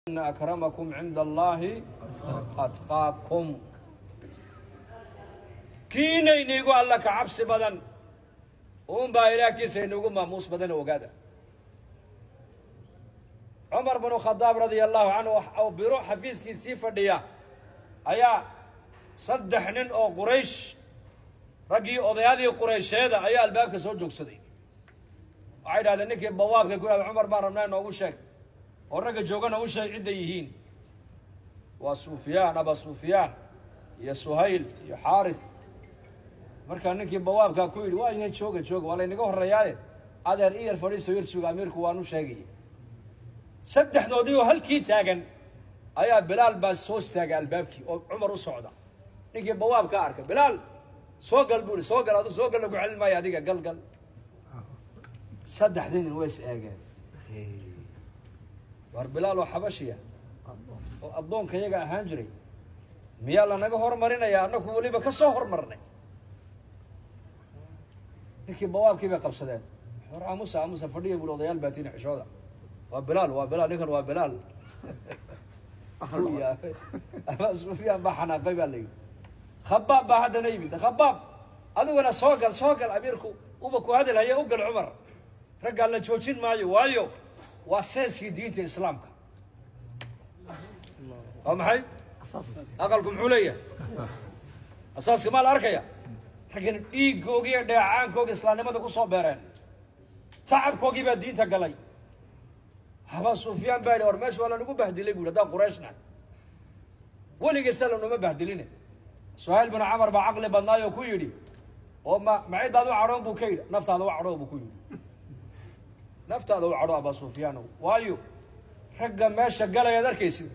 Ina akramakum cinda Allaahi atqaakum. Kiinayniigu Alla ka cabsi badan uunbaa Ilaah agtiisa inugu maamuus badan. Ogaada, Cumar bnu Khadaab radia Allahu canhu oo biro xafiiskiisii fadhiya ayaa saddex nin oo Quraysh, raggii odayadii Quraysheeda, ayaa albaabka soo joogsaday. Waxay idhahdeen ninkii bawaabkay ku yidhahdeen, "Cumar baan rabnaa, inoogu sheeg oo ragga joogana u sheeg cidday yihiin." Waa Sufyaan, Aba Sufyaan iyo Suhayl iyo Xaarith. Markaa ninkii bawaabkaa ku yidhi, "Waa yahay, jooga, jooga, waa laynaga horreeyaaye, adeer i yar fadhiiso, yar suga, amiirku waanu sheegaya." Saddexdoodii oo halkii taagan ayaa Bilaal baa soo istaagay albaabkii oo Cumar u socda. Ninkii bawaabka arka, "Bilaal, soo gal," buu ihi. "Soo gal, adu soo gal, lagu celin maayo adiga, gal, gal." Saddexdii nin way is eegeen. "War Bilaal oo Xabashiya oo addoonka iyaga ahaan jiray miyaa lanaga hormarinayaa, annaku weliba ka soo hormarnay?" Ninkii bawaabkii bay qabsadeen. "War aamusa, aamusa, fadhiya," buri, "odayaal baatiin, xishooda. Waa Bilaal, waa Bilaal, ninkan waa Bilaal." Aba Sufyaan baa xanaaqay baa la yidhi. Khabaab baa haddana yimid. "Khabaab, adiguna soo gal, soo gal, amiirku uba ku hadal haya, u gal Cumar." Raggaa la joojin maayo, waayo waa seeskii diinta Islaamka. Waa maxay aqalku? Muxuu leeyahay? Asaaska maa la arkaya? Raggan dhiiggoogii iyo dheecaankoogi islaamnimada kusoo beereen, tacabkoogii baa diinta galay. Aba Sufyaan baa yidhi, "War meesha waa lanagu bahdilay," bu yidhi, "haddaan Qurayshnahay weligiisa lanuma bahdiline." Suhayl binu Camar baa caqli badnaayoo ku yidhi, "Oo ma macid baad u cadhoon?" buu ka yidhi. "Naftaada u cadhoo," buu ku yidhi, "naftaada u cadho, Abaa Sufyaanow, waayo ragga meesha galayaad arkaysid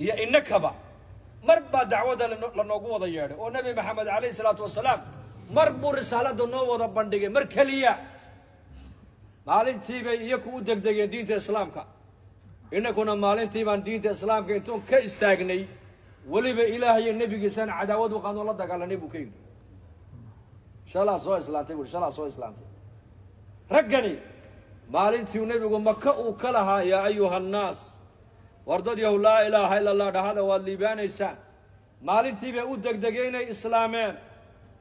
iyo inakaba mar baa dacwadda lanoogu wada yeedhay, oo Nebi Maxamed calayhi salaatu wasalaam mar buu risaalada noo wada bandhigay, mar keliya. Maalintii bay iyaku u degdegeen diinta Islaamka, inakuna maalintii baan diinta Islaamka intuun ka istaagnay, weliba Ilaah iyo nebigiisaan cadaawad u qaadoo la dagaalanay," buu ka yidhi. "Shalaa soo islaantay," bui, "shalaa soo islaantay." Raggani maalintii nebigu Maka uu ka lahaa, "Yaa ayuha annaas, war dad yahow, laa ilaaha ila Allah dhahada, waad liibaanaysaan," maalintii bay u degdegeen inay islaameen.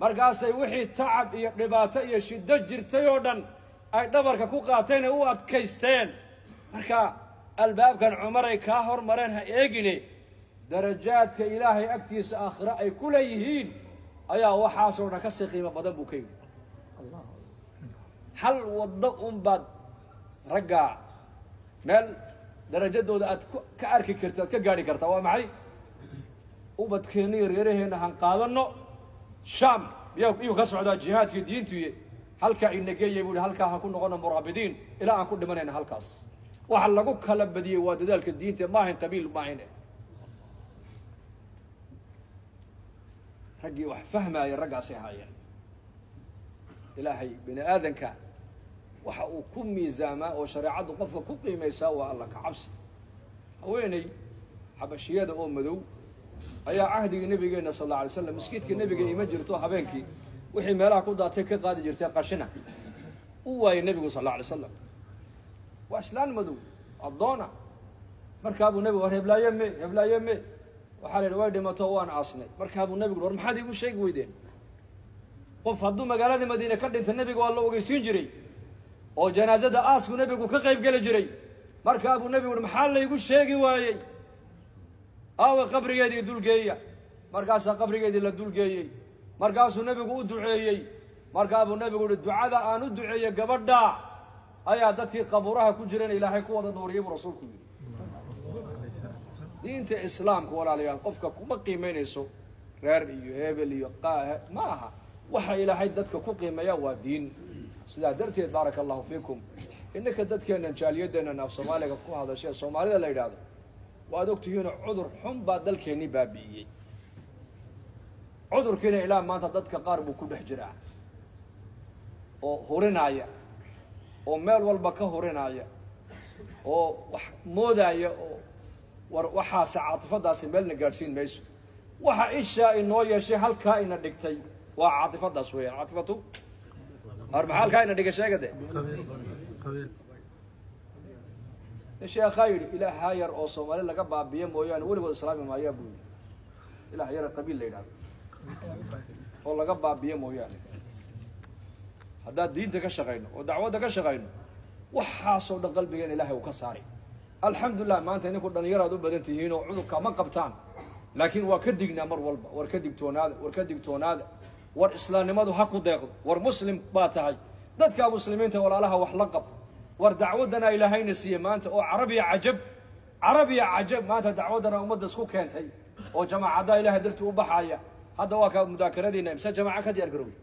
Markaasay wixii tacab iyo dhibaato iyo shiddo jirtay oo dhan ay dhabarka ku qaateen ee u adkaysteen. Marka albaabkan Cumaray kaa hormareen ha eegine, darajaadka Ilaahay agtiisa aakhiro ay ku leeyihiin ayaa waxaasoo dhan kasii qiimo badan, buu ka yidhi. Hal waddo unbaad ragga meel darajadooda aad ka arki karta, aad ka gaadhi kartaa. Waa maxay? Ubadkeenna iyo reeraheenna han qaadano. Shaam iyuu ka socdaa jihaadkii diintuye, halkaa inageeya, buu yihi. Halkaa ha ku noqono muraabidiin ilaa aan ku dhimanayna halkaas. Waxa lagu kala badiyey waa dadaalka diinta, maahayn qabiil, maahayne. Raggii wax fahmaaya raggaasay ahaayeen. Ilaahay bini aadanka waxa uu ku miisaamaa oo shareecaddu qofka ku qiimaysaa waa Alla ka cabsi. Haweeney Xabashiyada oo madow ayaa cahdigii nabigeenna sal alla alay slam maskiidka nebiga ima jirto. Habeenkii wixii meelaha ku daatay ka qaadi jirtay qashina. U waayey nebigu sal alla alay slam. Waa islaan madow addoona. Markaabuu nebigu, "War heblaaye me? Heblaaye me?" Waxaa la yidhi, "Way dhimato, waan aasnay." Markaabuu nebigu, "War maxaad iigu sheegi weydeen?" Qof hadduu magaalada Madiine ka dhinta, nebiga waa la ogeysiin jiray oo janaasada aasku nebigu ka qayb geli jiray. Markaabuu nebigu uhi, "Maxaa laygu sheegi waayey? Aawe qabrigeedii? Dulgeeya." Markaasaa qabrigeedii la dulgeeyey. Markaasuu nebigu u duceeyey. Markaabuu nebigu uhi, "Ducada aan u duceeyey gabadha ayaa dadkii qabuuraha ku jirana Ilaahay ku wada nuuriyay," buu rasuulku yidhi. Diinta Islaamka, walaalayaal, qofka kuma qiimeynayso reer iyo hebel iyo qaahe ma aha. Waxa Ilaahay dadka ku qiimeeya waa diin. Sidaa darteed, baaraka Allahu fiikum, innaka dadkeennan, jaaliyadeennan af Soomaaliga ku hadashay ee Soomaalida la yidhaahdo, waad ogtihiinoo cudur xun baa dalkeennii baabi'iyey. Cudurkiina ilaa maanta dadka qaar buu ku dhex jiraa oo hurinaya oo meel walba ka hurinaya oo wax moodaya oo war waxaase caatifadaasi meelna gaadhsiin mayso. Waxa ishaa inoo yeeshay, halkaa ina dhigtay, waa caatifadaas weeyaan. Caatifatu war maxaa halkaa ina dhigay? Sheega de. Qabiil. Nin sheekhaa yidhi, ilaahaa yar oo Soomaali laga baabiyo mooyaane weligood islaami maayaa buu yidhi. Ilaah yara qabiil la yidhahdo oo laga baabiyo mooyaane. Haddaad diinta ka shaqayno oo dacwadda ka shaqayno, waxaasoo dhan qalbigeena Ilahay uu ka saaray. Alxamdulilah, maanta idinku dhalinyaraad u badan tihiin oo cudurka ma qabtaan, laakiin waa ka dignaa mar walba. War ka digtoonaada, war ka digtoonaada, war islaamnimadu ha ku deeqdo, war muslim baa tahay, dadka muslimiinta walaalaha wax la qab. War dacwaddana Ilaahayna siiye maanta oo carabiya cajab, carabiya cajab, maanta dacwaddana ummadda isku keentay oo jamaacaddaa Ilahay dartii u baxaaya. Hadda waa kaa mudaakaradiina, imse jamaaca ka diyaar garowey.